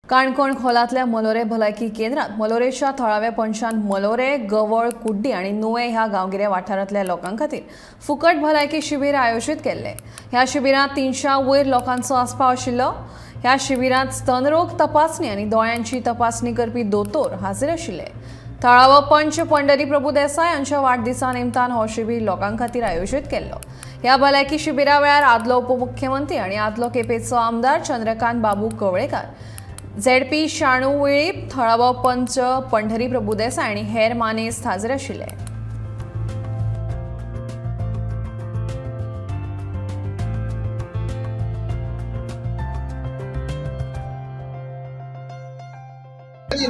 काणकोण खोलांतल्या मलोरे भलायकी केंद्रात मलोरेच्या थळाव्या पंचान मलोरे, गवळ, कुड्डी आणि नुवे ह्या गांवगिऱ्या वाठारांतल्या लोकां खातीर फुकट भलायकी शिबीर आयोजीत केल्ले। ह्या शिबिरांत 300 वयर लोकांचो आस्पाव आशिल्लो। ह्या शिबिरांत स्तनरोग तपासणी आनी दोळ्यांची तपासणी करपी दोतोर हाजीर आशिल्ले। थळावो पंच पंढरी प्रभू देसाय हांच्या वाडदिसा निमतान हो शिबीर लोकां खातीर आयोजीत केल्लो। ह्या भलायकी शिबिरा वेळार आदलो उपमुख्यमंत्री आनी आदलो केपेंचो आमदार चंद्रकांत बाबू कवळेकार, झेडपी शाणू वेळीप, थळावो पंच पंढरी प्रभू देसाय आनी हेर मानेस्त हाजीर आशिल्ले।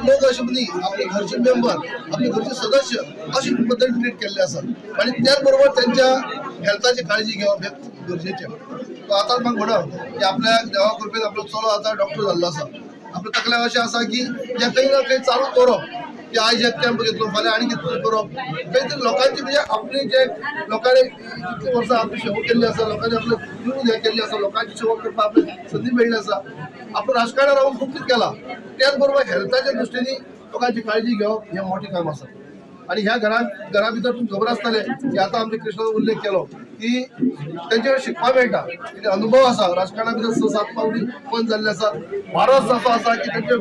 लोक अशे न्ही आपले घरचे मेंबर, आपले घरचे सदस्य अशे पद्दतीन ट्रीट केल्ले आसात आनी त्याच बरोबर त्यांच्या हेल्थाची काळजी घेवप हें खूब गरजेचें। आतां म्हाका म्हणप की आपल्या देवा कृपेन आपलो चलो आतां डॉक्टर जाल्लो आसा। आपल्या तकल्याक अशें आसा की जें खंय ना खंय चालू दवरप की आयज एक कॅम्प घेतलो, फाल्यां आनी कितें करप, खंय तरी लोकांची म्हणजे आपली जे लोकांनी इतलीं वर्सां आपली सेवा केल्ली आसा, लोकांनी आपले दिवन हें केल्ली आसा, लोकांची सेवा करपाक आपली संदी मेळ्ळी आसा। आपण राजकारणात रावून खूब कितें केलां, त्याच बरोबर हेल्थाच्या दृश्टीने लोकांची काळजी घेवप हें मोठें काम आसा। आनी ह्या घरा भितर तुमकां खबर आसतलें की आतां आमच्या कृष्णाचो उल्लेख केलो की तेंचे कडेन शिकपाक मेळटा, कितें अनुभव आसा। राजकारणा भितर 6-7 फावटी पंच जाल्ले आसा, 12 वर्सां असो आसा की तेंचे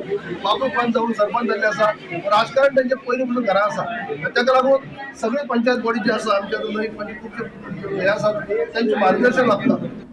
बापूय पंच जावन सरपंच जाल्ले आसा। राजकारण तेंचे पयलीं पसून घरा आसा आनी ताका लागून सगळी पंचायत बॉडी जी आसा आमच्या नवीन पंचायत खुबशे हे आसात, तेंचें मार्गदर्शन लागता।